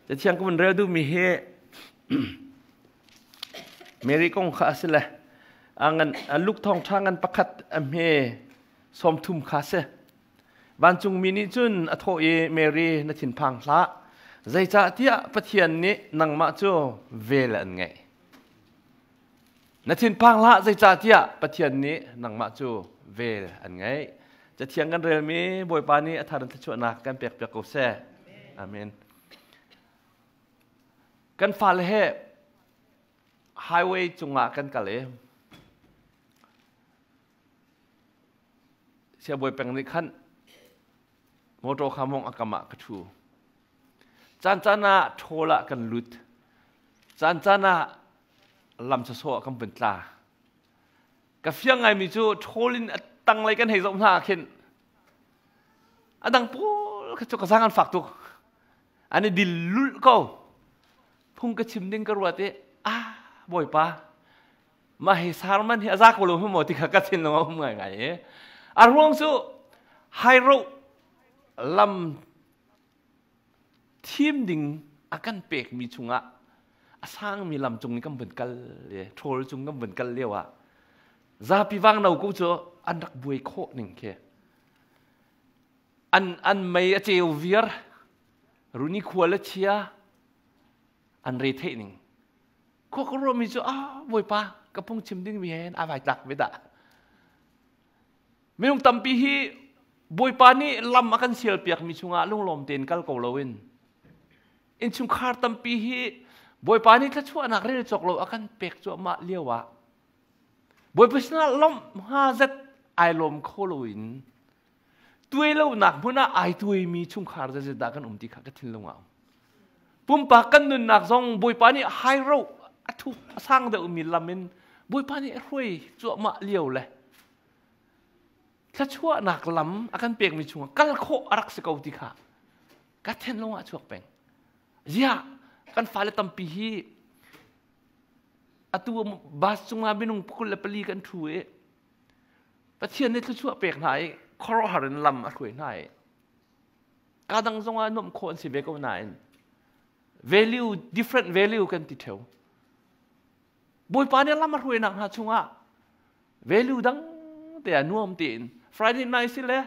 Cathiang ka vun rel duhmi hi Mary kong kha a si le ngan Luke thawngṭha ngan pakhat a hme 30 kha si. Vancungmi nih cun a thawh i Mary na thinphang hlah. Zeicahtiah Pathian nih nangmah cu vel an ngeih. Na thinphang hlah zeicahtiah Pathian nih nangmah cu vel an ngeih. Cathiang kan relmi Bawipa nih a thar in thluachuahnak kan pekpiak ko seh. Amen. Kan fale he highway cungah kan kal i siabawi peng nih khan motor kha mong a kam ah ka ṭhu. Caan caan ah ṭhawl ah kan lut. Caan caan ah lam sawsawh ah kan vun tla. Ka fiang ngaimi cu ṭhawl in a tanglei kan hei zoh hna ah khin a dang pawl kha cu ka zaang an fak tuk. An i dil lulh ko. Phung ka chim ding ka ruat i ah Bawipa mah hi sarman hi a za ko lo maw ti kha ka thinlung a um ngaingai i a ruang cu hairo lam thim ding a kan pekmi chungah a sangmi lam cung i kan vun kal i ṭhawl cung kan vun kal lio ah zapi vangno ko cu an rak buai khawh ning khi an an mei a ceu viar runi khua le chia an re theih ning khua ka ruahmi cu ah bawipa ka phungchim dingmi he a vai tlak ve dah minung tampi hi bawipa nih lam a kan sial piakmi chungah lunglawm tein kal ko loin innchungkhar tampi hi bawipa nih thluachuahnak rel cawk lo a kan pek cuahmah lio ah bawipa sinah lawmh hnga zet ai lawm kho loin tuai lonak hmun ah ai tuaimi chungkhar zeizat dah kan um ti kha ka thinlung ah um pumpak kan nunnak zong Bawipa nih hairo a thuk a sang deuhmi lam in Bawipa nih a hruai cuahmah lio le thluachuahnak lam a kan pekmi chungah kal khawh a rak si ko ti kha ka thinlung ah chuak peng ziah kan fale tampi hi atu bus cungah minung 24 kan thu i Pathian nih thluachuah pek hna i khuaruahhar in lam a hruai hna i ka dang zongah nuamh khawh an si ve ko nain value different value kan ti theo Bawipa nih lam a hruainak hna chungah value dang te ah nuam tein Friday night si le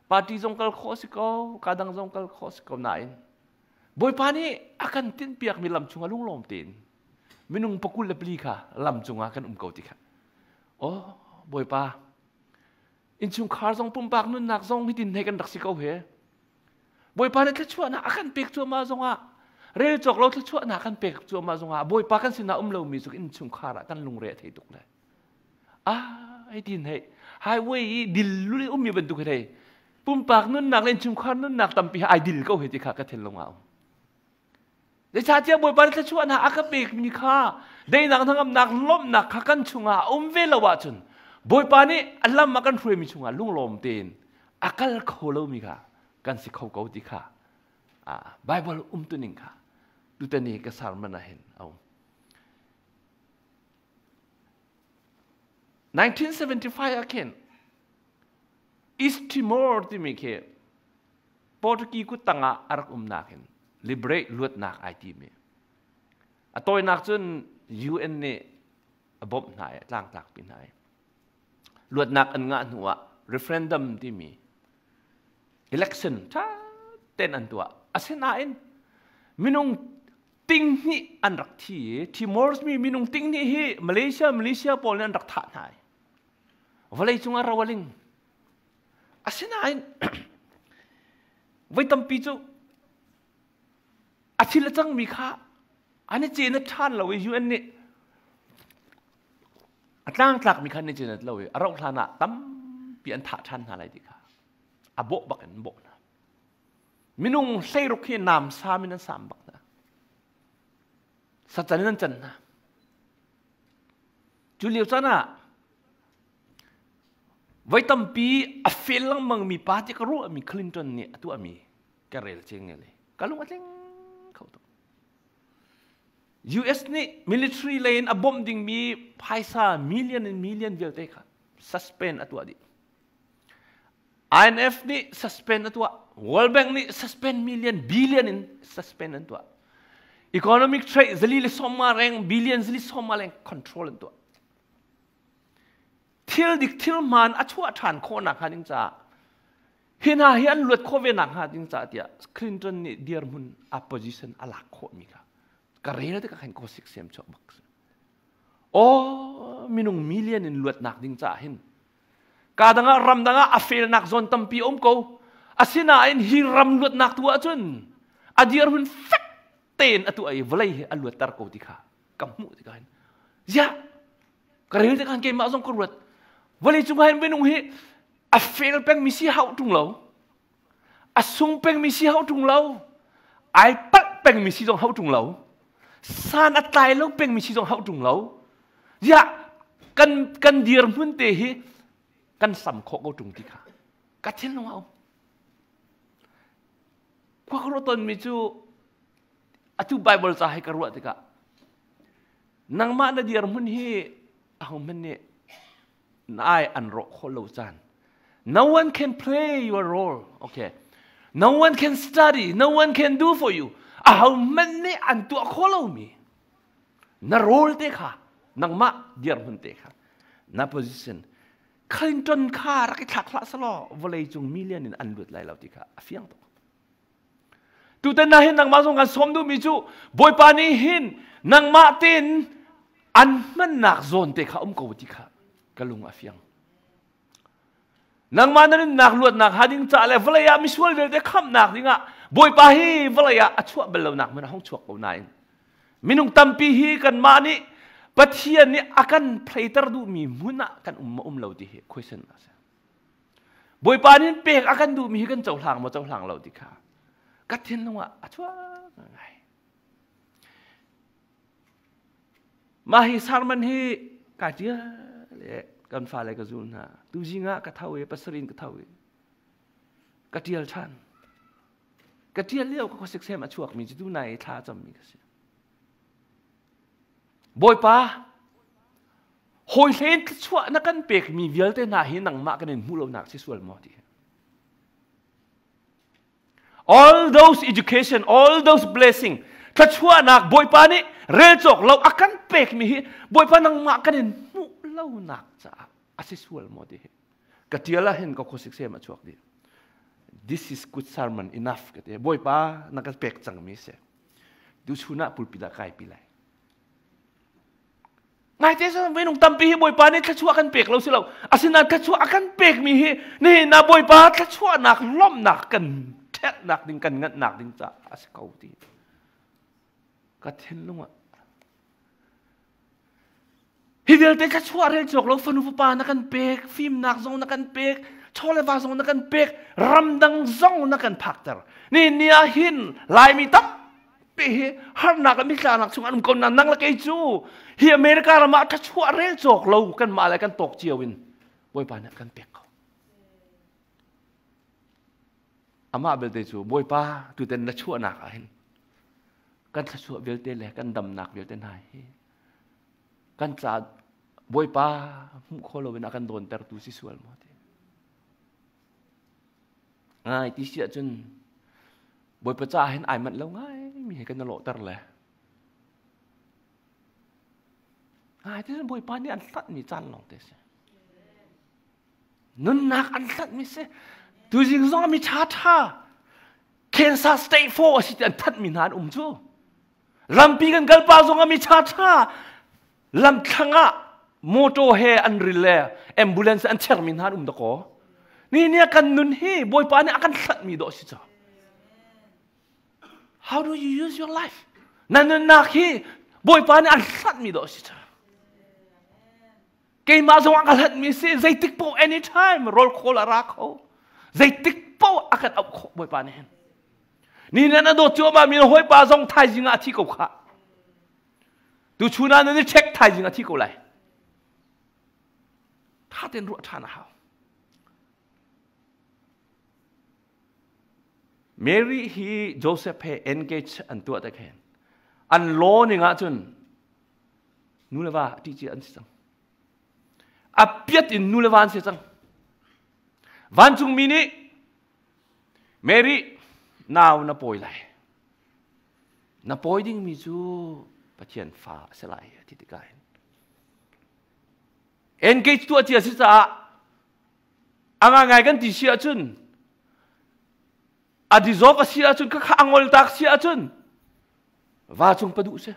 party zong kal khawh si ko ka dang zong kal khawh si ko nain Bawipa nih a kan tinhpiakmi lam chungah lunglawm tein minung 24 kha lam cungah kan um ko ti kha Oh, Bawipa, innchungkhar zong pumpak nunnak zong hitin hei kan rak si ko he. Bawipa nih thluachuahnak a kan pek cuahmah zongah rel cawk lo thluachuahnak kan pek cuahmah zongah Bawipa kan sinah um lomi cu innchungkhar ah kan lungre a thei tuk le. Ah, hitin hei highway i dil lul ummi bantuk hei pumpak nunnak le innchungkhar nunnak tampi ai dil ko he ti kha ka thinlung ah um. Zeicahtiah Bawipa nih thluachuahnak a ka pekmi kha daihnak hnangamnak lawmhnak kha kan chungah a um ve lo ahcun Bawipa nih a lam a kan hruaimi chungah lunglawm tein a kal kho lomi kha kan si kho ko ti kha Bible umtuning kha tutan i ka sermon ah hin a um. 1975 ah khin East Timor timi khi Portuguese kut tangah a rak umnak in liberate luatnak ai timi. A tawinak cun UN nih a bawmh hna i a tlangtlakpi hna i luatnak an ngah hnu ah referendum timi election ṭha tein an tuah. Asinain minung ting hnih an rak thi i Timor mi minung ting hnih hi Malaysia Malaysia pawl nih an rak thah hna i vawlei cungah ro a ling. Asinain voi tampi cu a thil a cangmi kha an i cen a ṭhan lo i UN nih a tlangtlakmi kha an i cen lo i a rauh hlan ah tampi an thah ṭhan hna lai ti kha a bawh bak in an bawh hna. Minung 16 hi nam sam in an sam bak hna. Sacan in an can hna. Cu lio caan ah Voi tampi a fel lengmangmi pa ti ka ruahmi Clinton nih a tuahmi ka rel cing le ka lung a tling kho tuk. US nih military lei in a bawmh dingmi phaisa million in million vialte kha suspend a tuah dih. IMF nih suspend a tuah. World Bank nih suspend million billion in suspend an tuah. Economic trade 450 reng billion 450 leng control an tuah. Thil dik thil hmaan a chuah ṭhan khawhnak hnga ding caah hi hna hi an luat khawh ve nak hnga ding caah tiah Clinton nih dirhmun a position a lak khawhmi kha ka rel tikah khan ko sik sem chuak bak. Aw minung million in luatnak ding caah hin ka dang ah ram dang ah a felnak zawn tampi um ko. Asinain hi ram luatnak tu ahcun a dirhmun fek tein a tuah i vawlei hi a luatter ko ti kha ka hmuh tikah hin ziah ka rel tikah keimah zong ka ruat. Vawlei cung ah hin minung hi a fel pengmi si hauh ṭung lo, a sung pengmi si hauh ṭung lo, ai palh pengmi si zong hauh ṭung lo, san a tlai lo pengmi si zong hauh ṭung lo. Ziah kan dirhmun te hi kan sam khawh ko ṭung ti kha ka thinlung a um. Khua ka ruah tawnmi cu atu Bible ca hi ka ruah tikah nangmah na dirhmun hi ahohmanh nih na ai an rawh khawh lo caan. No one can play your role. Okay. No one can study. No one can do for you. Ahohmanh nih an tuah khawh lomi na role te kha nangmah dirhmun te kha na position Clinton kha rak i thlak hlah selaw vawlei cung million in an lut lai lo ti kha a fiang tuk. Tutan ah hin nangmah zong kan sawm duhmi cu Bawipa nih hin nangmah tein an hmannak zawn te kha um ko ti kha ka lung a fiang. Nangmah na nunnak luatnak ha ding ca le vawlei ah misual vialte khamhnak dingah Bawipa hi vawlei ah a chuah bal lonak hmanh a hung chuak ko nain minung tampi hi kanmah nih Pathian nih a kan playter duhmi hmun ah kan um ma um lo ti hi question a si. Bawipa nih pek a kan duhmi hi kan cohlang maw cohlang lo ti kha ka thinlung ah a chuak ngai. Mah hi sermon hi ka ṭial le kan fale ka zul hna. Tuzing ah ka tho i pasarin ka tho i ka ṭial ṭhan. Ka ṭial lio ka khuasik sem a chuakmi cu tu nai i thla cammi ka si. Bawipa, hawi hlein thluachuah na kan pekmi vialte hna hi nangmah kan in hmuh lonak si sual maw ti. All those education, all those blessing, thluachuahnak Bawipa nih rel cawk lo a kan pekmi hi Bawipa nangmah kan in hmuh lonak caah a si sual maw ti hi. Ka tial ah hin ka khuasik sem a chuak dih. This is good sermon enough ka ti. Bawipa na kan pek cangmi si. Tuchun ah pulpit ah kai pi lai. Ngaite sa minung tampi hi Bawipa nih thluachuah kan pek lo si lo. Asinain thluachuah a kan pekmi hi nihin ah Bawipa thluachuahnak lawmhnak kan ṭhelhnak ding kan nganhnak ding caah a si ko ti. Ka thinlung ah Hi vialte thluachuah rel cawk lo fanu fapa na kan pek, fimnak zong na kan pek, chaw le va zong na kan pek, ramdang zong na kan phakter. Ni ni ah hin Laimi tampi hi harnak le mithlanak chung an um ko na nang le kei cu hi America ram ah thluachuah rel cawk lo kan mah le kan tawk cio in Bawipa nih kan pek ko. Amah belte cu Bawipa tuten na chuahnak ah hin kan thluachuah vialte le kan damnak vialte hna hi kan ca Bawipa hmuh kho loin a kan dawntertu si sual maw ti. Ngai ti si ahcun Bawipa ca hin ai manh lo ngai mi he kan lawhter le. Ngai ti Bawipa nih an hlat mi caan lawng te si. Nunnak an hlat mi si. Tuzing zong mi ṭha ṭha Kansas State 4 a si ti an thanh mi hna an um cu. Lampi kan kal pa zong ah mi ṭha ṭha lamthlang ah motor he an ril le ambulance an chermi hna an um dakaw. Ni ni kan nun hi Bawipa nih a kan hlatmi dawh si ca. How do you use your life? Na nunnak hi Bawipa nih an hlatmi dawh si ca. Keimah zong a ka hlatmi si zeitik paoh anytime roll call a ra kho. Zeitik paoh a kan auh khawh Bawipa nih hin. Ni nan a dawt cuahmah mi na hawipa zong thaizing ah a thi ko khah. Tuchun ah nan i check thaizing a thi ko lai. Tha tein ruah ṭhan a hau. Mary hi Joseph he engage an tuah te khen. An law ning ahcun nu le va ṭih cia an si cang. A piat in nu le va an si cang. Vancungmi nih Mary, nau na pawi lai. Na pawi dingmi cu Pathian fa a si lai a ti tikah hin. Engage tuah cia si caah a ngai kan ti si ahcun a dissolve a si ahcun khakha a ngol tak si ahcun va cung pa duh si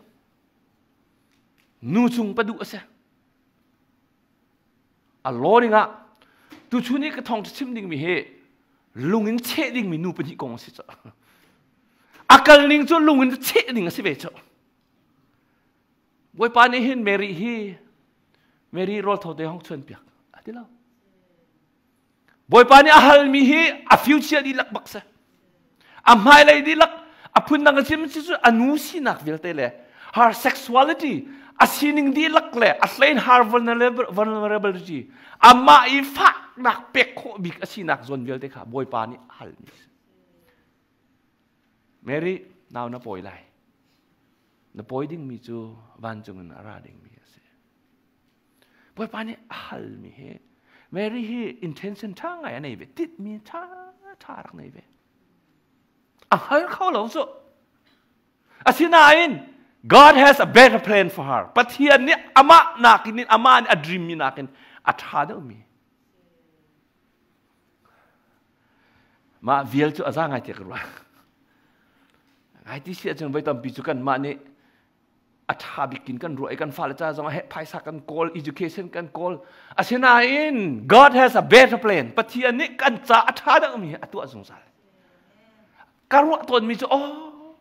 nu cung pa duh a si a law ding ah tuchun i ka thawng chim dingmi hi lung in cheh dingmi nu pahnih kong a si cu a kal ning cu lung in cheh ding a si ve cu Bawipa nih hin Mary hi Mary rawl tho te hong chuan piak a ti lo Bawipa nih a halmi hi a future dihlak bak si. A hmailei dihlak a phundang a chim cu a nu sinak vialte le her sexuality a sining dihlak le a hlein her vulnerability amah i faknak pek khawh bik a sinak zawn vialte kha Bawipa nih a halmi si. Mary, nau na pawi lai. Na pawi dingmi cu vancung in a ra dingmi a si. Bawipa nih a halmi hi Mary hi intention ṭha ngai a nei ve titmi ṭha ṭha rak nei ve a hal kho lo cu asinain God has a better plan for her Pathian nih amah nakin amah nih a dream mi nakin a ṭha deuhmi mah vial cu a za ngai te ka ruah ngai ti si ahcun voi tampi cu kanmah nih a ṭha bik in kan ruah i kan fale ca zong ah phaisa kan kawl education kan kawl asinain God has a better plan Pathian nih kan ca a ṭha deuhmi a tuah zungzal ka ruah tawnmi cu oh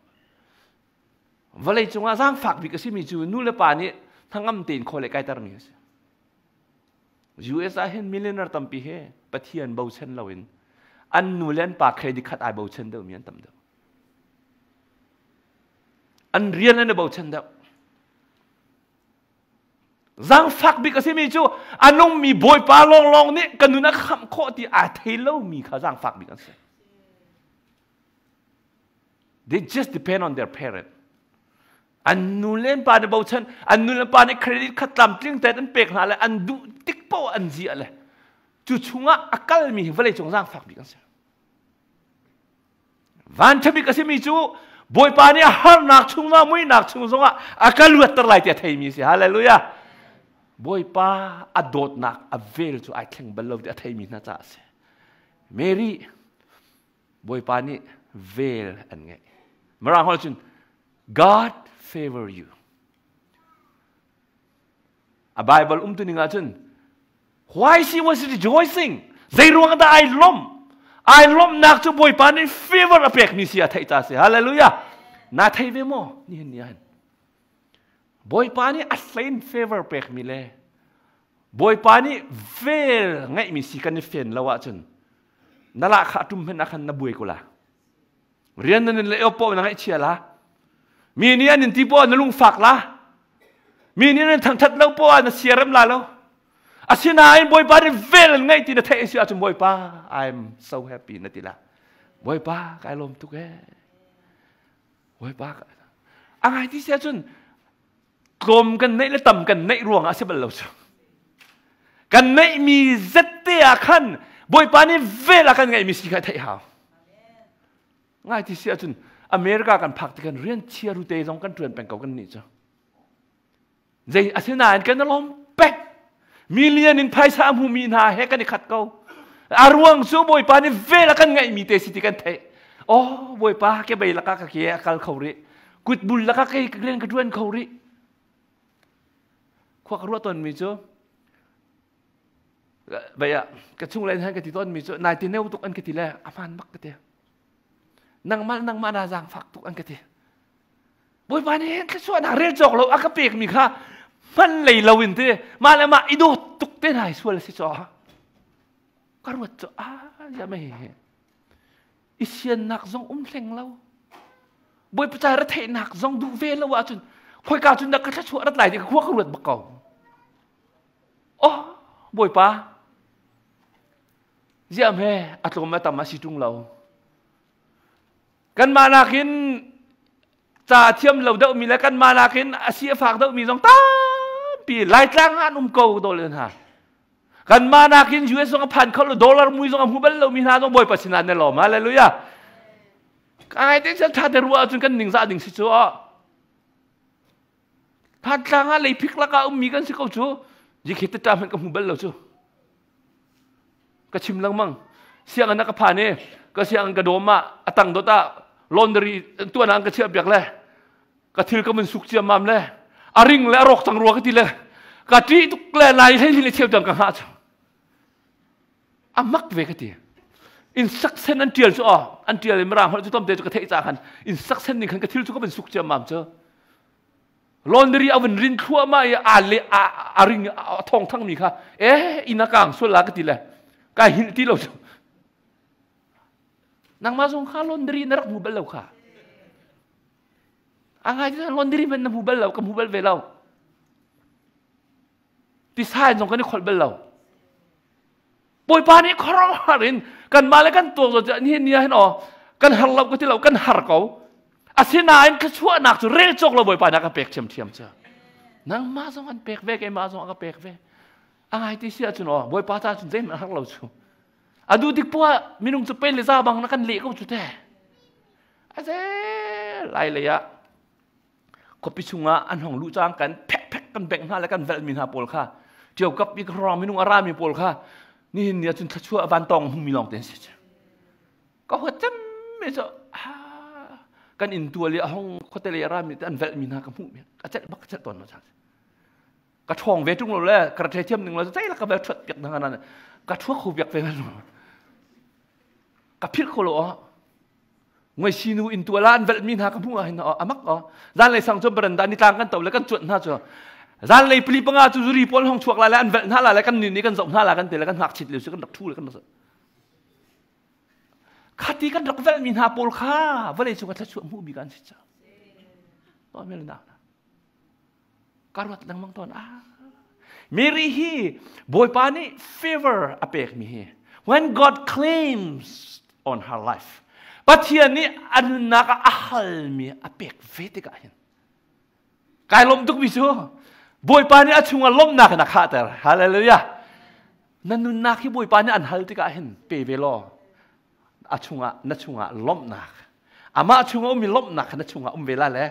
vawlei cungah zaangfak bik a simi cu nu le pa nih hnangam tein khawl le kaitermi a si US ah hin millionaire tampi he Pathian bochan loin an nu le an pa credit khat ai bochan deuhmi an tam deuh An rian an i bochan deuh. Zaangfak bik a simi cu a nungmi Bawipa lawnglawng nih ka nun a khamh khawh ti aa thei lomi kha zaangfak bik an si. They just depend on their parent. An nu le an pa nih bochan, an nu le pa nih credit khat tlamtling tein an pek hna le an duh tik paoh an ziah le cu chungah a kalmi hi vawlei cung zaangfak bik an si. Vanṭhabik a simi cu Bawipa nih a harnak chung zongah muihnak chung zongah a ka luatter lai ti a theimi a si. Hallelujah. Bawipa a dawtnak a vel cu ai thleng bal lo ti a theimi hna caah a si. Mary Bawipa nih vel an ngeih. Mirang holh cun God favor you. A Bible umtu ning ahcun why she was rejoicing? Zei ruang dah ai lawmh? Ai lawmhnak cu Bawipa nih favor a pekmi si a theih ca si. Hallelujah. Na thei ve maw? Nihin ni ahhin. Bawipa nih a hlein favor pekmi le Bawipa nih vel ngeihmi si kan i fen lo ahcun na lahkhah ṭum hmanh ah khan na buai ko la. Rian nan in le poh na ngaihchia la. Mi nih an in ti poah na lungfak la. Mi nih an thangthat lo poah na siarem la lo. Asinain Bawipa nih vel an ngaih ti na theih si ahcun Bawipa I'm so happy na ti la. Bawipa kai lawm tuk ee. Bawipa a ngai ti si ahcun tlawm kan neih le tam kan neih ruangah a si bal lo cu. Kan neihmi zette ah khan Bawipa nih vel a kan ngeihmi si kha theih hau. Ngai ti si ahcun America kan phak ti kan rian chia rute zong kan ṭuan peng ko kan nih cu. Zei asinain kan lawm pek. Million in phaisa a hmumi hna he kan i khat ko. A ruang cu Bawipa nih vel a kan ngeihmi te si ti kan theih. Oh Bawipa ke bei lakah ka ke a kal kho rih. Kut bul lakah kei rian ka ṭuan kho rih. Khua ka ruah tawnmi cu bei ah ka chung le han ka ti tawnmi cu nai ti neu tuk an ka ti le a hmaan bak ka ti. Nangmah nangmah na zaangfak tuk an ka ti. Bawipa nih hin thluachuahnak rel cawk lo a ka pekmi kha hman lei lo in te mah le mah i dawt tuk te hna sual a si caw ka ruat cu a ya mei he i siannak zong um hleng lo Bawipa ca ra theihnak zong duh ve lo ahcun khoika cun dah ka thluachuah rat lai ti ka khua ka ruat bak ko oh Bawipa ziam he a tlawm a tam a si ṭung lo Kanmah nakin ca a thiam lo deuhmi le kanmah nakin a si a fak deuhmi zong tampi Laitlang ah an um ko dawh le hna. Kanmah nakin US zong a phan kho lo dollar mui zong a hmu bal lomi hna zong Bawipa sinah na lawm. Hallelujah. Ka te chan tha te ruah ahcun kan ningzah ding si cu ah. Thantlang ah leiphik lakah ummi kan si ko cu. Jikhi tata hmanh ka hmu bal lo cu. Ka chim lengmang. Sianginn ah ka phan i ka sianginn ka dawm ah a tang dot ah laundry tuan ah an ka chiah piak le ka thil ka mun suk ciammam le a ring le a rawk cang rua ka ti le ka ṭih tuk le lai hlei hlei le cheu tiang ka hngah cu. A mak ve ka ti. Instruction an ṭial cu aw an ṭial i mirang holh cu tlawmte cu ka theih ca khan instruction ning khan ka thil cu ka van suk ciammam cu. Laundry a vun rin thluahmah i a le a ring a thong thangmi kha eh inn a kang sual la ka ti le kai hil ti lo cu. Nangmah zong kha laundry na rak hmu bal lo kha. A ngai ti laundry man na hmu bal lo ka hmu bal ve lo. Tisa in zong kan i kholh bal lo. Bawipa nih khuaruahhar in kanmah le kan tuak zawn nihin ni ah hin aw kan har lo ka ti lo kan har ko. Asinain thluachuahnak cu rel cawk lo Bawipa nih a ka pek ṭhiamṭhiam cu. Nangmah zong an pek ve keimah zong a ka pek ve. A ngai ti si ahcun aw Bawipa ca cun zeihmanh har lo cu. A duh tik poah minung cu pen le za bang na kan leh ko cu te. Aze lai lei ah khuapi chungah an hong luh cang kan phekphek kan bengh hna le kan velhmi hna pawl kha ṭiokap i hrawng minung a rami pawl kha nihin ni ahcun thluachuah van tong hmumi lawng te an si ka huat cemmi cu kan inn tual i a hong khuate lei a rami te an velhmi hna ka hmuh ka celh bak ka celh tawn lo ka ṭhawng ve ṭung lo le ka ra thiam ning lo zei la ka vel ṭhuat piak hna ka ṭhua kho piak ve ka philh kho lo Ngoi nu in tual ah an velhmi hna ka hmuh ah hin a mak aw. Zanlei sang cu baranda nitlang kan to le kan cuanh hna cu. Zanlei pali panga cu zuri pawl hong chuak lai le an velh hna la le kan nin nih kan zoh hna la kan te le kan ngakchit lio cu kan rak thu le kan rak khati kan rak velhmi hna pawl kha vawlei cung a thluachuah hmuhmi kan si ca. Ka ruat lengmang tawn. Ah. Mary hi Bawipa nih favor a pekmi hi when God claims on her life Pathian nih a nunnak ah a halmi a pek ve tikah hin kai lawm tukmi cu Bawipa nih a chungah lawmhnak in a khahter. Hallelujah. Na nunnak hi Bawipa nih an hal tikah hin pe ve law a chungah na chungah lawmhnak amah chungah ummi lawmhnak kha na chungah um ve la le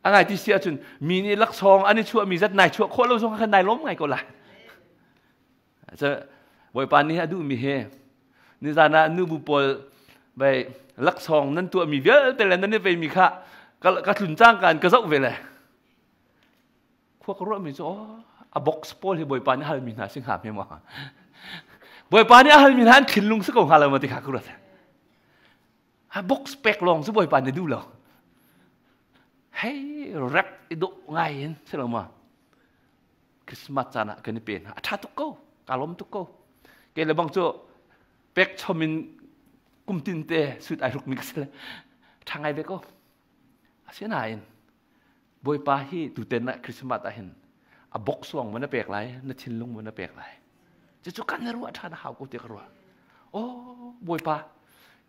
a ngai ti si ahcun mi nih laksawng an i chuahmi zat nai chuah khawh lo zong khan nai lawm ngai ko lai cu bawipa nih a duhmi he nizan ah nubu pawl bai laksawng nan tuahmi vialte le nan i veimi kha ka tlun cangka in ka zoh ve le Khua ka ruahmi cu a box pawl hi Bawipa nih a halmi hna si hnga hme maw? Bawipa nih a halmi hna an thinlung si ko hnga lo maw ti kha ka ruat. A box pek lawng cu Bawipa nih duh lo. Hei rap i dawh ngai in si lo maw? Christmas caan ah kan i pe hna. A ṭha tuk ko. Ka lawm tuk ko. Kei le bang cu pek chom in kum tin te suit ai hrukmi ka si le. Ṭha ngai ve ko. Asinain Bawipa hi tuten ah Christmas ah hin a bok suang maw na pek lai, na thinlung maw na pek lai. Cucu kan na ruah ṭhan a hau ko ti ka ruah. Oh, Bawipa,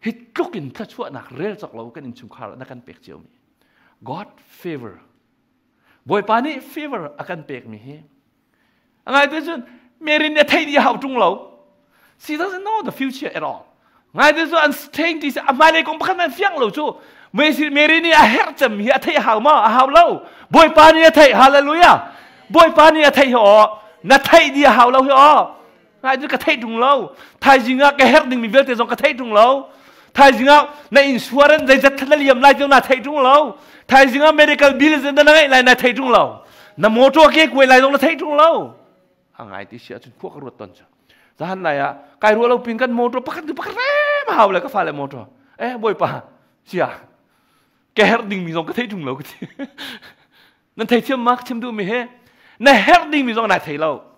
hi tluk in thluachuahnak rel cawk lo kan innchungkhar na kan pek ciomi. God favor. Bawipa nih favor a kan pekmi hi A ngai te cun Mary nih a theih dih a hau ṭung lo. She doesn't know the future at all. Ngai te cu an thein ti a hmailei kong pakhat an fiang lo cu. Mary nih a herh cem hi a theih a hau ma? A hau lo. Bawipa nih a theih. Hallelujah. Bawipa nih a theih hi aw. Na theih dih a hau lo hi aw. Ngai cu ka theih ṭung lo. Thaizing ah ka herh dingmi vialte zong ka theih ṭung lo. Thaizing ah na insurance zeizat na liam lai ti na theih ṭung lo. Thaizing ah medical bill na ngeih lai na theih ṭung lo. Na motor ke kuai lai zong na theih ṭung lo. A ngai ti si ahcun khua ka ruat ton cu. Zahan lai ah kai ruah lo pin kan motor pakhat tu pakhat rem hau le ka fale motor. Eh bawipa sia ka herh dingmi zong ka theih ṭung lo ka ti. Nan theithiam ma ka chim duhmi hi? Na herh dingmi zong nai thei lo.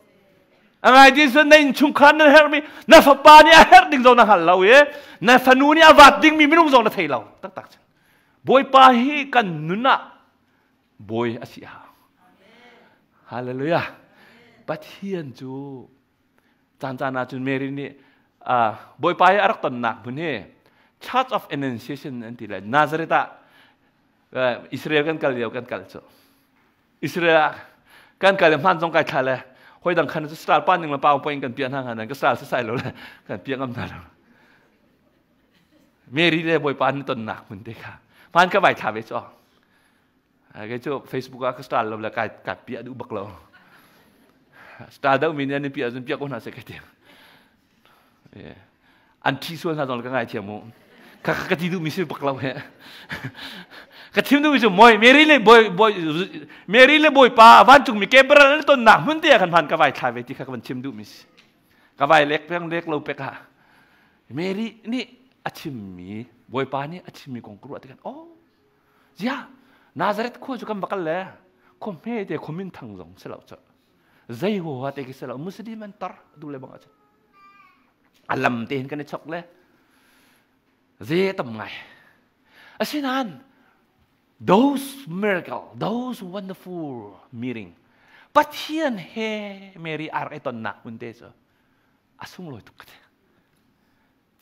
A ngai ti cun na innchungkhar nan herhmi na fapa nih a herh ding zong na hngal lo i na fanu nih a vat dingmi minung zong na thei lo. Taktak cun. Bawipa hi kan nun ah bawi a si hau. Hallelujah. Pathian cu caan caan ah cun Mary nih Bawipa hi a rak tonnak hmun hi Church of Annunciation an ti le Nazareth ah Israel kan kal lio kan kal cu Israel ah kan kal hman zong kai thla le hoi dang khan cu star pa ning le pau point kan piah hna han ka star si sai lo le kan piah ngam hna lo. Mary le Bawipa an tonnak hmun te kha. Hmaan ka vai thla ve cu. Kei cu Facebook ah ka star lo le kai ka piah duh bak lo. Star deuh mi nih an i piah cun piah ko hna seh kai ti. An thi sual hna zong ka ngaithiam mu. Ka ka ti duh mi si bak lo he. Ka chim duh mi cu moi Mary le boy boy Mary le Bawipa vancung mi Gabriel an tonnak hmun te ah khan hmaan ka vai thla ve ti kha ka van chim duh mi si. Ka vai lek peng lek lo pek ah Mary nih a chimmi Bawipa nih a chimmi kong ka ruah tikhan oh zia Nazareth khua cu kan va kal le khua hme te khua min thang zong si lo cu zei huaha te khi si lo Muslim an tar du le bang ah cun a lam te hin kan i chok le ze tam ngai asinain those miracle those wonderful meeting Pathian he Mary ar i tonnak hmun te cu a sunglawi tuk ka ti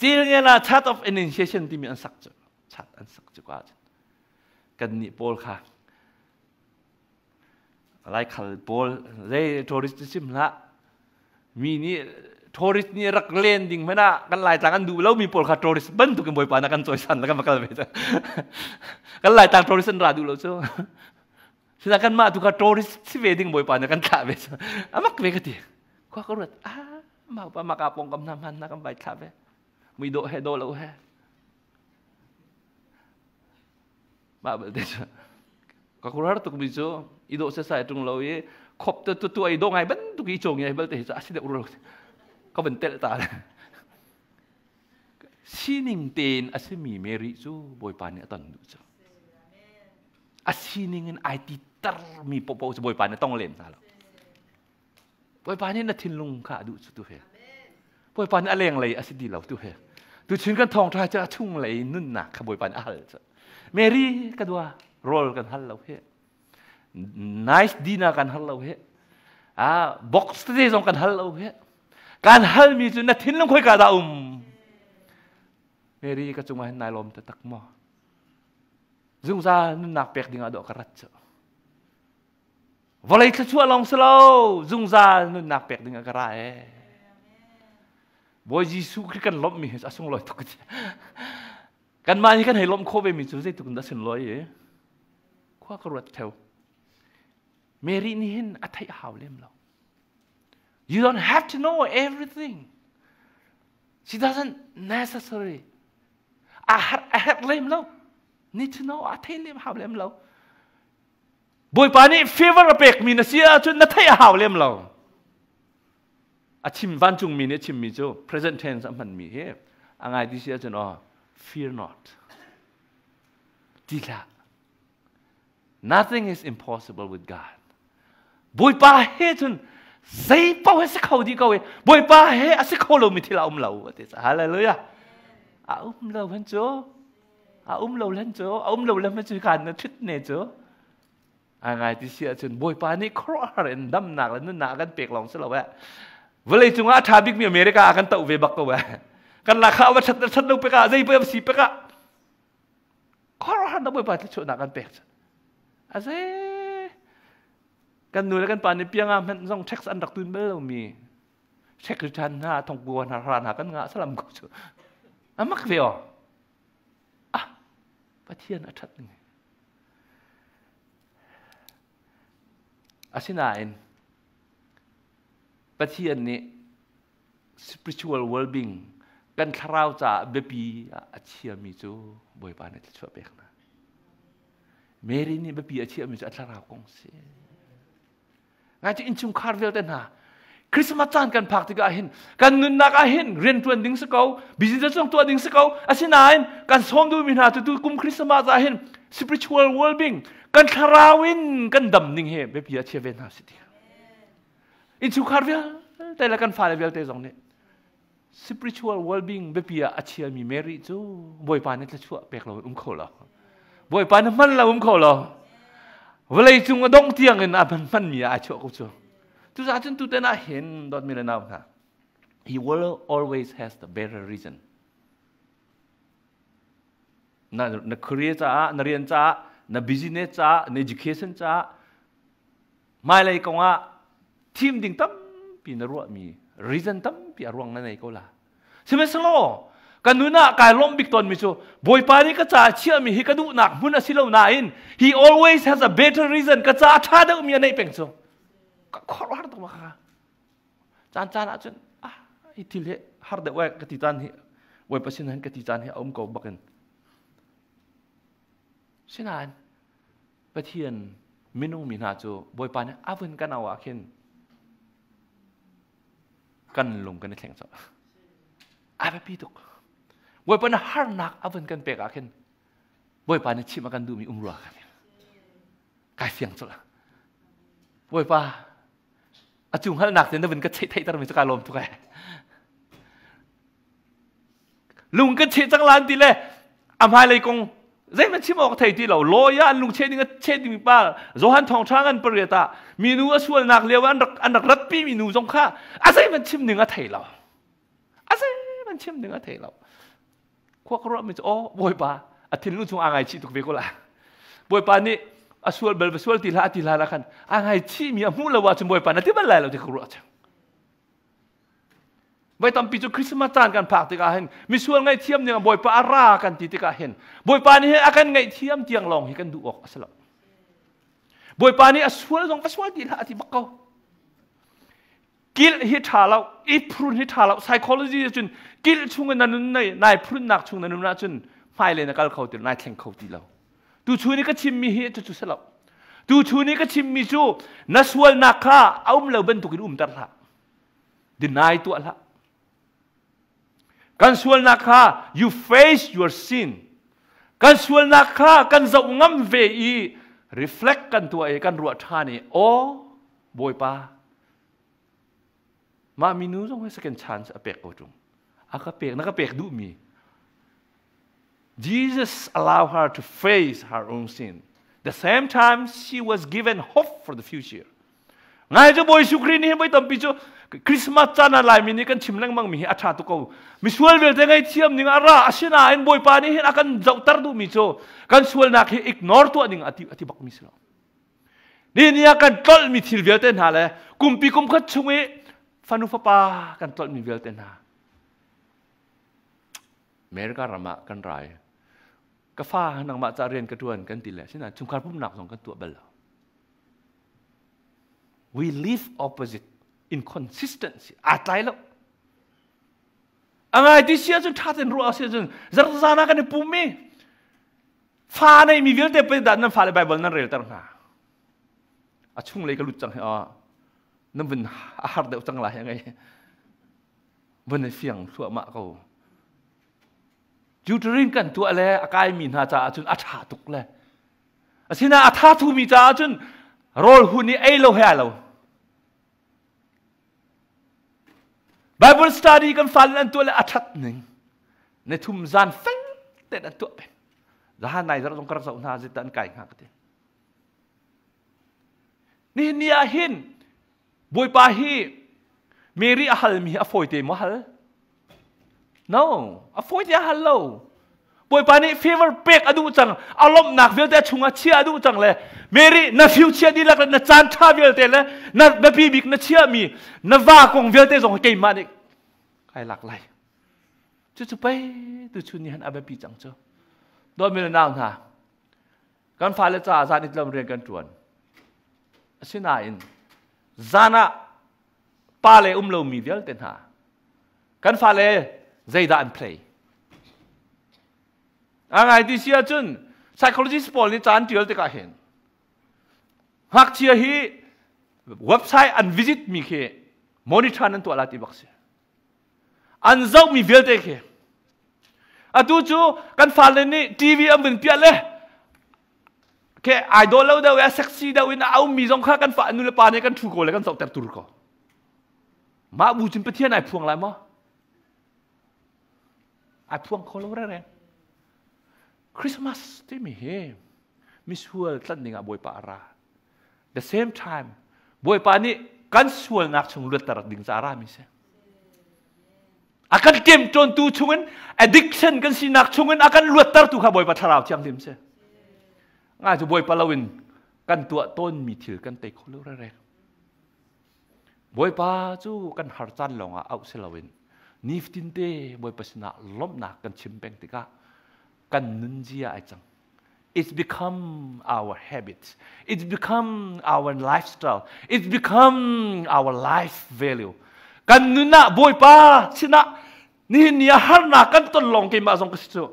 Cilngel ah Church of Annunciation timi an sak cu chat an sak cu ka cun kan nih pawl kha Laikhal pawl zei tourist sim hlah mi nih tourist nih rak len ding hmanh ah kan Laitlang an duh lo mi pawl kha tourist bantuk in Bawipa na kan cawisan la kan va kal ve kan Laitlang tourist an ra duh lo cu sina kan mah tu kha tourist si ve ding Bawipa na kan thlah ve amak ve ka ti khua ka ruat ah mah pa maka pong kam na hman na kan vai thlah ve mui do he do lo he mah belte cu ka kurar tuk mi cu i dawh sesai ṭung lo i khop te tu tu ai dawh ngai bantuk i cawng ngai belte hi cu a si deuh ro ka van telh ta sining tein a simi Mary cu Bawipa nih a ton duh cu a sining in ai ti tar mi popo cu Bawipa nih tong lem hna lo Bawipa nih na thinlung kha a duh cu tu he. Bawipa nih a lenglei a si ti lo tu he. Tuchun kan thawngṭha cu a chunglei nunnak kha Bawipa nih a hal cu. Mary ka dua rawl kan hal lo he. Nice dinner kan hal lo he. Ah box tete zong kan hal lo he. Kan halmi cu na thinlung khoi ka dah um. Mary ka cungah hin nai lawm taktak maw? Zungzal nunnak pek dingah dawh ka rat cu. Vawlei thluachuah lawng si lo, zungzal nunnak pek ding ah ka ra ee. Bawi Jesuh Khrih kan lawmhmi hi a sunglawi tuk. Kanmah hi kan hei lawmh khawh ve mi cu zeitluk in dah sunlawi i khua ka ruat theo. Mary nih hin a theih hau lem lo. You don't have to know everything. She doesn't necessary. A har a herh lem lo. Need to know a thei lem hau lem lo. Bawipa nih favor a pekmi na si ahcun na theih a hau lem lo. A chim vancungmi nih a chimmi cu present tense a hmanmi hi a ngai ti si ahcun oh fear not. Ti hlah. Nothing is impossible with God. Bawipa he cun zei paoh he si kho dih ko i Bawipa he a si kho lomi thil a um lo a ti. Hallelujah. A um lo hen cu a um lo len cu a um lo len cu kan na thit ne cu a ngai ti si ahcun Bawipa nih khuaruahhar in damnak le nunnak a kan pek lawng si lo eh vawlei cungah a ṭha bikmi America a kan toh ve bak ko eh kan lakah va ṭhat ṭhat lo pek ah zei pek si pek ah khuaruahhar na Bawipa thluachuahnak kan pek cu a zei kan nu le kan pa nih pianga hmanh zong tax an rak tun bal lomi secretary hna thongkua hna hra hna kan ngah salam ko cu amak ve aw ah Pathian a ṭhat ning asinain Pathian nih spiritual well-being kan thlarau caah biapi ah a chiami cu Bawipa nih thluachuah pek hna Mary nih biapi a chiahmi cu a thlarau kong si Ngai cu innchungkhar vialte hna Christmas caan kan phak tikah hin kan nunnak ah hin rianṭuan ding si ko business zong tuah ding si ko asinain kan sawm duhmi hna cu tu kum Christmas ah hin spiritual well-being kan thlarau in kan dam ning hi biapi ah chia ve hna si ti innchungkhar vialte le kan fale vialte zong nih spiritual well-being biapi ah a chiami Mary cu Bawipa nih thluachuah pek lo in um kho lo. Bawipa nih hman lo um kho lo. Vawlei cung a dongh tiang in a hman hmanmi ah ai chuah ko cu. Cucaah cun tutan ah hin dawtmi le nau hna, he will always has the better reason. Na, na career caah, na rian caah, na business caah, na education caah, hmailei kongah thim ding tampi na ruahmi reason tampi a ruang na nei ko la sihmanhsehlaw Ka nun ah kai lawmh bik tawnmi cu Bawipa nih ka caah chiahmi hi ka duhnak hmun a si lo nain he always has a better reason ka caah ṭha deuhmi a neih peng cu. Ka khuaruahhar tuk ma kha. Caan caan ah cun ah hi thil hi har deuh ai ka ti caan hi Bawipa sin han ka ti caan hi a um ko bakin. Sinain Pathian minung mi hna cu Bawipa nih a vun kan au ah khin kan lung kan i thleng colh. A biapi tuk. Bawipa nih harnak a vun kan pek ah khin Bawipa nih chimh a kan duhmi um rua kan kai fiang colh. Bawipa a cu hngalhnak te na vun ka theihter mi cu ka lawm tuk ai. Lung kan cheh cang lan ti le a hmailei kong zeihmanh chim awk thei ti lo. Lawyer an lung cheh ding a cheh ding pa Johan thawngṭha ngan pariat ah minu a sualnak lio an rak an rak ratpi mi nu zong kha a zeihmanh chim ding a thei lo. A zeihmanh chim ding a thei lo. Khua ka ruah mi cu aw Bawipa a thinlung chung aa ngaichih tuk ve ko la. Bawipa nih a sual bal va sual ti hlah a ti hlah khan aa ngaichih mi a hmuh lo ahcun Bawipa na ti bal lai lo ti ka ruah cang. Voi tampi cu Christmas caan kan phak tikah hin misual ngaihthiam ning Bawipa a ra kan ti tikah hin Bawipa nih hin a kan ngaihthiam tiang lawng hi kan duh awk a si lo. Bawipa nih a sual zong va sual ti hlah a ti bak ko. Kilh hi ṭha lo, i phrun hi ṭha lo. Psychology cun kilh chung in na nun nei, nai phrunnak chung na nun ahcun hmailei na kal kho ti lo, nai thleng kho ti lo. Tu chun i ka chimmi hi cucu si lo. Tu chun i ka chimmi cu na sualnak kha a um lo bantukin umter hlah. Deny tuah hlah. Kan sualnak kha you face your sin. Kan sualnak kha kan zoh ngam ve i reflect kan tuah i kan ruah ṭhan i aw Bawipa mah minu zong hi second chance a pek ko ṭung. A ka pek na ka pek duhmi Jesus allowed her to face her own sin. The same time, she was given hope for the future. Ngai cu Bawi Jesuh Khrih nih voi tampi cu Christmas caan ah Laimi nih kan chim lengmang mi hi a ṭha tuk ko. Misual vialte ngaihthiam ning a ra asinain Bawipa nih hin a kan zohter duhmi cu kan sualnak hi ignore tuah ding a ti, a ti bak mi si lo. Ni ni ah kan tlolhmi thil vialte hna le kumpi kum khat chung i fanu fapa kan tlolhmi vialte hna America ram ah kan rai. Ka fa nangmah ca rian ka ṭuan kan ti le asinain chungkhar pumnak zong kan tuah bal lo. We live opposite inconsistency. Aa tlai lo. A ngai ti si ahcun ṭha tein ruah a si ahcun zarzan ah kan i pum i fa neimi vialte pei dah nan fale Bible nan relter hna. A chunglei ka lut cang hi aw. Nan vun a har deuh cang lai ngai. Vun i fiang thluahmah ko. Tutoring kan tuah le a kaimi hna caah cun a ṭha tuk le asinain a tha thumi caah cun rawl hun i ei lo he ai lo. Bible study kan fale an tuah le a ṭhat ning ni thum zan fel tein an tuah peng. Zahan nai zarh zong ka rak zoh hna zit an kai hnga ka ti. Nihin ni ah hin Bawipa hi Mary a halmi hi a fawite maw hal? No, a fawite a hal lo. Bawipa nih favor pek a duh cang, a lawmhnak vialte a chungah chia a duh cang le Mary na future dihlak le na caan ṭha vialte le na biapi bik na chiahmi na va kong vialte zong hi keimah nih kai lak lai. Cucu pei tuchun ni han a biapi cang cu. Dawtmi le nau hna, kan fale caah zan itlam rian kan ṭuan. Asinain zan ah pale um lomi vialte hna kan fale zeidah an play? A ngai ti si ahcun psychologist pawl nih ca an ṭial tikah hin ngakchia hi website an visit mi khi monitor an tuah la ti bak si. An zohmi vialte khi atu cu kan fale nih TV an vun piah le ke ai dawh lo deuh a sexy deuh in a ummi zong kha kan fa nu le pa nih kan thu ko le kan zohter tur ko. Mah bu cun Pathian ai phuang lai maw? Ai phuang kho lo reng. Christmas timi hi misual tlanh ding ah Bawipa a ra. The same time Bawipa nih kan sualnak chung luatter ding ca ra mi si. A kan ṭemṭawntu chungin addiction kan sinak chungin a kan luattertu kha Bawipa Thlarau Thianghlim si. Ngai cu Bawipa loin kan tuah tawnmi thil kan tei kho lo rerek. Bawipa cu kan har caan lawngah auh si loin Nifatin te Bawipa sinah lawmhnak kan chim peng tikah kan nunzia ai cang. It's become our habit. It's become our lifestyle. It's become our life value. Kan nun ah Bawipa sinah nihin ni ah harnak kan ton lawng keimah zong ka si cu.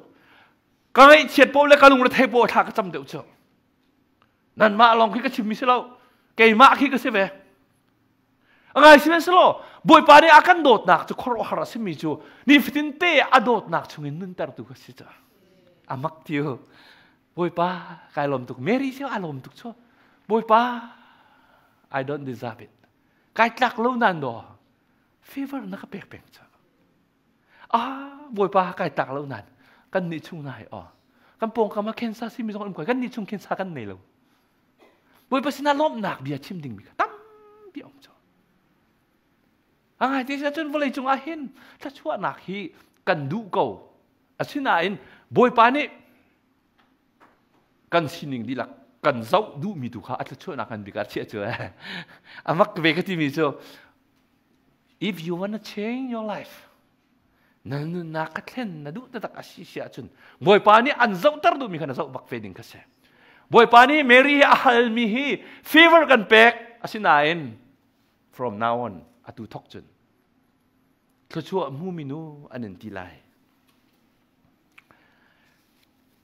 Ka ngaihchiat paoh le ka lungre paoh thla ka cam deuh cu. Nanmah lawng khi ka chimmi si lo. Keimah khi ka si ve. A ngai sihmanhsehlaw Bawipa nih a kan dawtnak cu khuaruahhar a simi cu nifatin te a dawtnak chungin nuntertu ka si caah a mak ti u. Bawipa kai lawm tuk. Mary cu a lawm tuk cu. Bawipa I don't deserve it. Kai tlak lo nan daw. Favor na ka pek peng cu. Ah Bawipa kai tlak lo nan. Kan nih chung na hai aw. Kan pawngkam ah cancer simi zong um ko. Kan nih chung cancer kan nei lo. Bawipa sinah lawmhnak bia chim dingmi kha tampi a um cu. A ngai te cun vawlei cungah hin thluachuahnak hi kan duh ko. Asinain Bawipa nih kan sining dihlak kan zoh duhmi tu kha a thluachuahnak kan bik ah chiah cu a mak ve ka timi cu if you wanna change your life Na nunnak ka thlen na duh taktak a si si ahcun Bawipa nih an zohter duhmi kha na zoh bak ve ding kha si. Bawipa nih Mary hi a halmi hi favor kan pek asinain from now on atu thok cun thluachuah hmumi nu an in ti lai.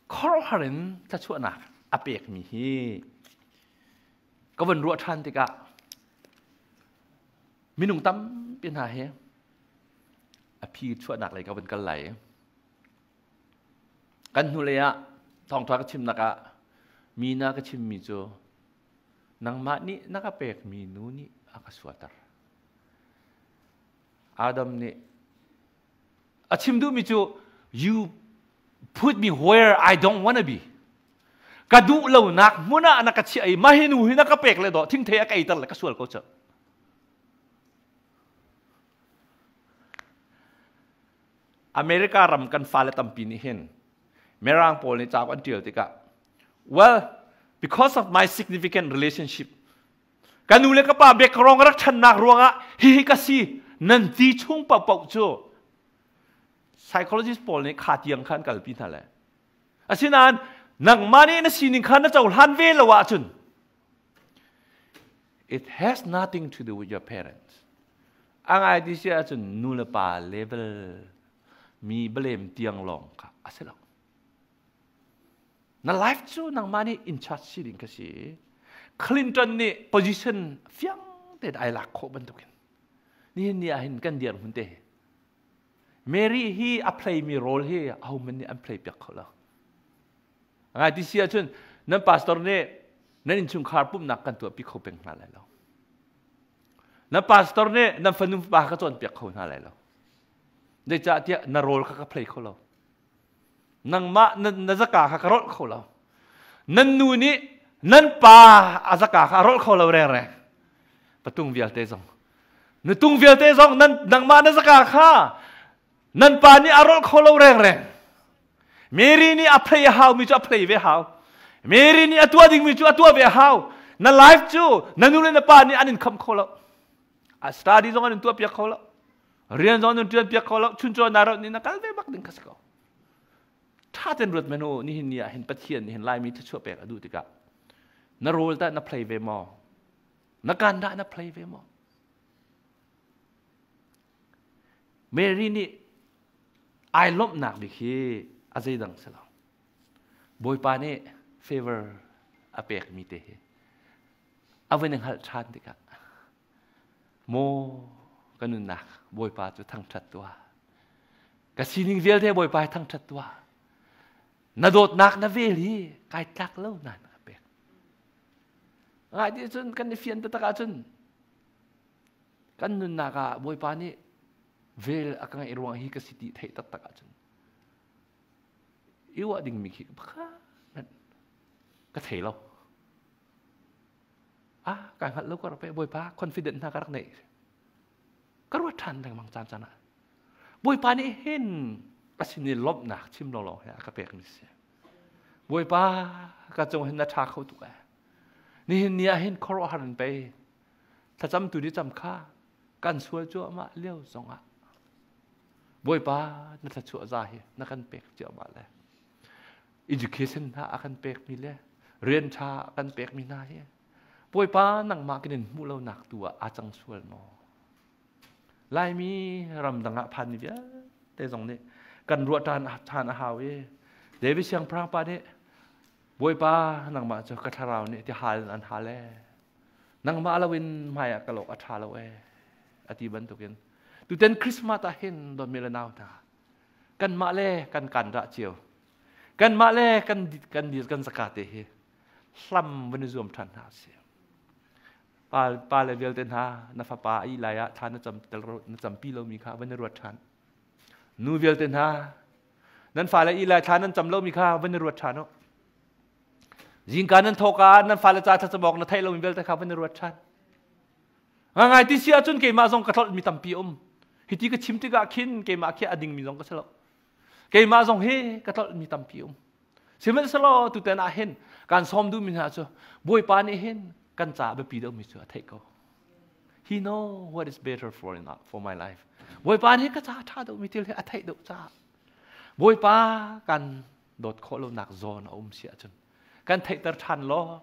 Khuaruahhar in thluachuahnak a pekmi hi ka van ruah ṭhan tikah minung tampi hna hi a phi chuahnak lei ka van kal lai kan hnulei ah thawngṭha ka chimnak ah mi na ka chimmi cu nangmah nih na ka pekmi nu nih a ka suater Adam nih a chim duhmi cu you put me where I don't wanna be ka duh lonak hmun ah na ka chiah i mah hi nu hi na ka pek le dawh thingthei a ka eiter le ka sual ko cu America ram kan fale tampi nih hin Mirang pawl nih cauk an ṭial tikah well because of my significant relationship ka nu le ka pa background rak ṭhannak ruangah hihi ka si nan ti chung paohpaoh cu psychologist pawl nih kha tiang khan kalpi hna le asinain nangmah nih na sining kha na cohlan ve lo ahcun It has nothing to do with your parents. A ngai ti si ahcun nu le pa level mi blame tiang lawng kha a si lo. Na life cu nangmah nih in charge si ding kha si. Clinton nih position fiang tein ai lak khawh bantukin nihin ni ah hin kan dir hmun te Mary hi a play mi role hi ahohmanh nih an play piak kho lo. Ngai ti si ahcun nan pastor nih nan innchungkhar pumhnak kan tuahpi kho peng hna lai lo. Nan pastor nih nan fanu pa ka cawnpiak kho hna lai lo. Zeicahtiah na role kha ka play kho lo. Nangmah na, na zaka kha ka rolh kho lo. Nan nu nih nan pa a zaka kha a rolh kho lo rengreng. Patung vialte zong. Nutung vialte zong nan, nangmah na zaka kha Nan pa nih a rolh kho lo rengreng. Mary nih a play a haumi cu a play ve hau. Mary nih a tuah dingmi cu a tuah ve hau. Na life cu na nu le na pa nih an in kham kho lo. A study zong an in tuah piak kho lo. Rian zong an in ṭuan piak kho lo. Chuncaw na ro nih na kal ve bak ding kha si ko. Ṭha ten ruat menu nihin ni ah hin Pathian nih hin Laimi thluachuah pek a duh tikah na role tah na play ve maw? Na kan dah na play ve maw? Mary nih ai lawmhnak bik hi a zeidang si lo. Bawipa nih favor a pekmi te hi a vun i hngalh ṭhan tikah maw ka nunnak Bawipa cu thangṭhat tuah. Ka sining vialte Bawipa hi thangṭhat tuah. Na dawtnak na vel hi kai tlak lo na ka pek. Ngai ti cun kan i fian taktak ahcun Kan nunnak ah Bawipa nih vel a ka ngeih ruang hi ka si ti theih taktak ahcun i uah dingmi khi pakhat hmanh ka thei lo. Ah, kai hngalh lo ka rak pe Bawipa confident hna ka rak neih. Ka ruat ṭhan lengmang caan caan ah. Bawipa nih hin a sin i lawmhnak chim lawnglawng hi a ka pekmi si. Bawipa ka cung hin na ṭha kho tuk eh. Nihin ni ah hin khuaruahhar in pei Thlacamtu nih cam kha kan sual cuahmah lio zongah. Bawipa na thluachuah za hi na kan pek ciahmah le education hna a kan pekmi le rian ṭha a kan pekmi hna hi Bawipa nangmah kan in hmuh lonak tu ah aa cang sual maw? Laimi ramdang ah phanmi vialte zong nih kan ruah ṭhan ṭhan a hau i David siangpahrang pa nih Bawipa nangmah cu ka thlarau nih ti hal in an hal ee. Nangmah loin hmai ah ka lawk a ṭha lo ee a ti bantukin tutan Christmas ah hin dawtmi le nau hna kanmah le kan kan dah cio kanmah le kan kan kan zaka te hi hlam van i zuam ṭhan hna si pa pa le vialte hna na fapa a ih lai ah thla na cam na campi lomi kha van i ruat ṭhan nu vialte hna nan fale ih lai thla nan cam lomi kha van i ruat ṭhan u zingka nan thawka nan fale ca thlacam awk na theih lomi vialte kha van i ruat ṭhan Ngai ti si ahcun keimah zong ka tlolh mi tampi um. Hiti ka chim tikah khin keimah khi a dingmi zong ka si lo. Keimah zong hi ka tlolh mi tampi um. Sihmanhsehlaw tutan ah hin kan sawm duhmi hna cu Bawipa nih hin kan caah biapi deuhmi cu a theih ko. He know what is better for, in, for my life. Bawipa nih ka caah ṭha deuhmi thil hi a theih deuh caah Bawipa kan dawt khawh lonak zawn a um si ahcun kan theihter ṭhan law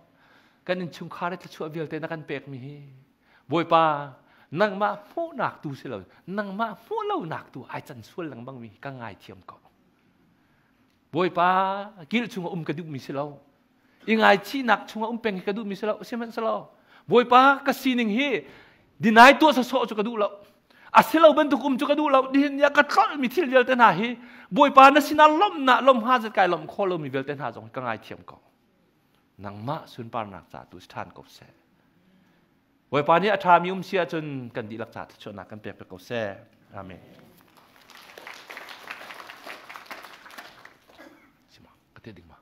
kan innchungkhar i thluachuah vialte na kan pekmi hi Bawipa nangmah hmuhnak tu si lo nangmah hmuh lonak tu ai can sual lengmang mi ka ngaithiam ko Bawipa kil chungah um ka duhmi si lo i ngaichihnak chungah um peng hi ka duhmi si lo sihmanhsehlaw Bawipa ka sining hi deny tuah sawsawh cu ka duh lo a si lo bantuk um cu ka duh lo nihin ni ah ka tlolhmi thil vialte hna hi Bawipa na sinah lawmhnak lawmha zat kai lawmh khawh lomi vialte hna zong ka ngaithiam ko nangmah sunparnak ca tu si ṭhan ko seh Bawipa nih a ṭhami um si ahcun kan dihlak ca thluachuahnak kan pek ko seh amen Sima ka te ding ma.